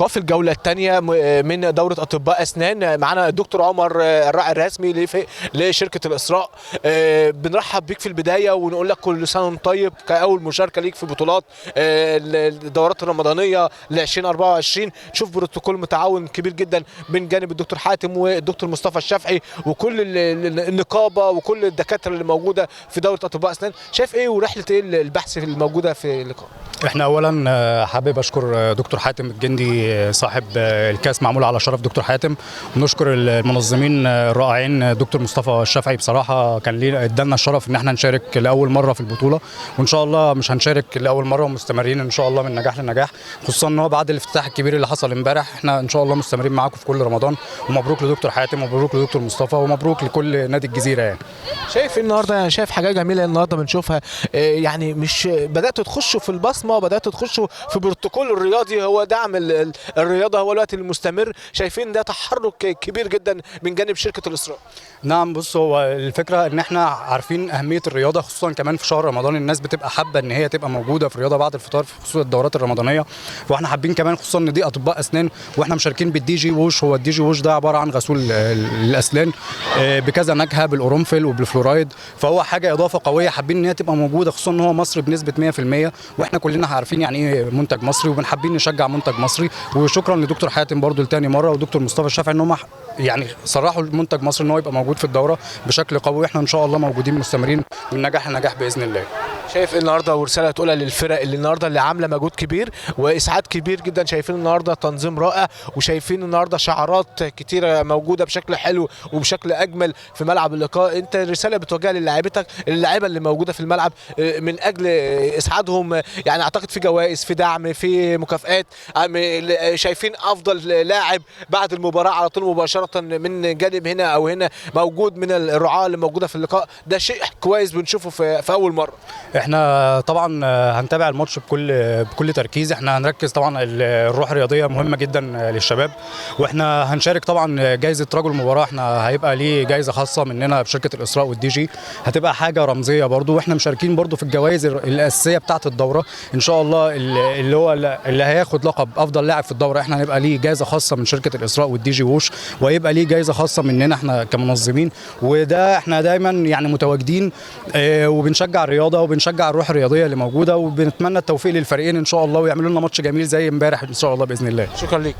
في الجولة الثانية من دورة أطباء أسنان معانا الدكتور عمر الراعي الرسمي لشركة الإسراء. بنرحب بيك في البداية ونقول لك كل سنة وانت طيب كأول مشاركة ليك في بطولات الدورات الرمضانية ل 2024. شوف بروتوكول متعاون كبير جدا من جانب الدكتور حاتم والدكتور مصطفى الشافعي وكل النقابة وكل الدكاترة اللي موجودة في دورة أطباء أسنان. شايف إيه ورحلة إيه البحث الموجودة في اللقاء؟ احنا اولا حابب اشكر دكتور حاتم الجندي صاحب الكاس معمول على شرف دكتور حاتم، ونشكر المنظمين الرائعين دكتور مصطفى الشافعي. بصراحة كان ليه ادالنا الشرف ان احنا نشارك لاول مرة في البطولة، وان شاء الله مش هنشارك لاول مرة ومستمرين ان شاء الله من نجاح لنجاح، خصوصا ان هو بعد الافتتاح الكبير اللي حصل امبارح احنا ان شاء الله مستمرين معاكم في كل رمضان. ومبروك لدكتور حاتم ومبروك لدكتور مصطفى ومبروك لكل نادي الجزيرة. يعني شايف النهارده، يعني شايف حاجة جميلة النهارده بنشوفها، يعني مش بداتوا تخشوا في البصمة، بداتوا تخشوا في بروتوكول الرياضي، هو دعم الرياضة هو الوقت المستمر. شايفين ده تحرك كبير جدا من جانب شركة الاسراء. نعم، بص هو الفكرة ان احنا عارفين اهمية الرياضة، خصوصا كمان في شهر رمضان الناس بتبقى حابة ان هي تبقى موجودة في الرياضة بعد الفطار، خصوصا الدورات الرمضانية. واحنا حابين كمان خصوصا ان دي اطباء اسنان واحنا مشاركين بال DG Wash. هو ال DG Wash ده عبارة عن غسول الاسنان بكذا نكهة بالقرنفل وبالفلورايد، فهو حاجة اضافه قوية حابين ان هي تبقى موجودة، خصوصا ان هو مصري بنسبة 100%، واحنا كلنا عارفين يعني ايه منتج مصري وبنحابين نشجع منتج مصري. وشكرا لدكتور حاتم برضو لتاني مرة ودكتور مصطفى الشافعي ان هم يعني صرحوا المنتج مصري ان هو يبقى موجود في الدورة بشكل قوي، واحنا ان شاء الله موجودين مستمرين من نجاح لنجاح باذن الله. شايف النهارده ورسالة تقولها للفرق اللي النهارده اللي عامله مجهود كبير واسعاد كبير جدا؟ شايفين النهارده تنظيم رائع، وشايفين النهارده شعارات كتيرة موجودة بشكل حلو وبشكل اجمل في ملعب اللقاء. انت الرسالة بتوجهها للاعيبتك، اللعيبة اللي موجودة في الملعب من اجل اسعادهم، يعني اعتقد في جوائز، في دعم، في مكافآت. شايفين افضل لاعب بعد المباراة على طول مباشرة من جانب هنا او هنا موجود من الرعاة اللي موجودة في اللقاء، ده شيء كويس بنشوفه في اول مرة. احنا طبعا هنتابع الماتش بكل تركيز، احنا هنركز طبعا، الروح الرياضية مهمة جدا للشباب، واحنا هنشارك طبعا جائزة رجل المباراة، احنا هيبقى ليه جائزة خاصة مننا بشركه الاسراء والدي جي، هتبقى حاجة رمزية برضو، واحنا مشاركين برضو في الجوائز الاساسية بتاعه الدورة ان شاء الله. اللي هو اللي هياخد لقب افضل لاعب في الدورة احنا هنبقى ليه جائزة خاصة من شركة الاسراء وال DG Wash، وهيبقى ليه جائزة خاصة مننا احنا كمنظمين. وده احنا دايما يعني متواجدين وبنشجع الرياضة وبنشجع الروح الرياضية اللي موجودة، وبنتمنى التوفيق للفريقين ان شاء الله ويعملوا لنا ماتش جميل زي امبارح ان شاء الله باذن الله. شكرا ليك.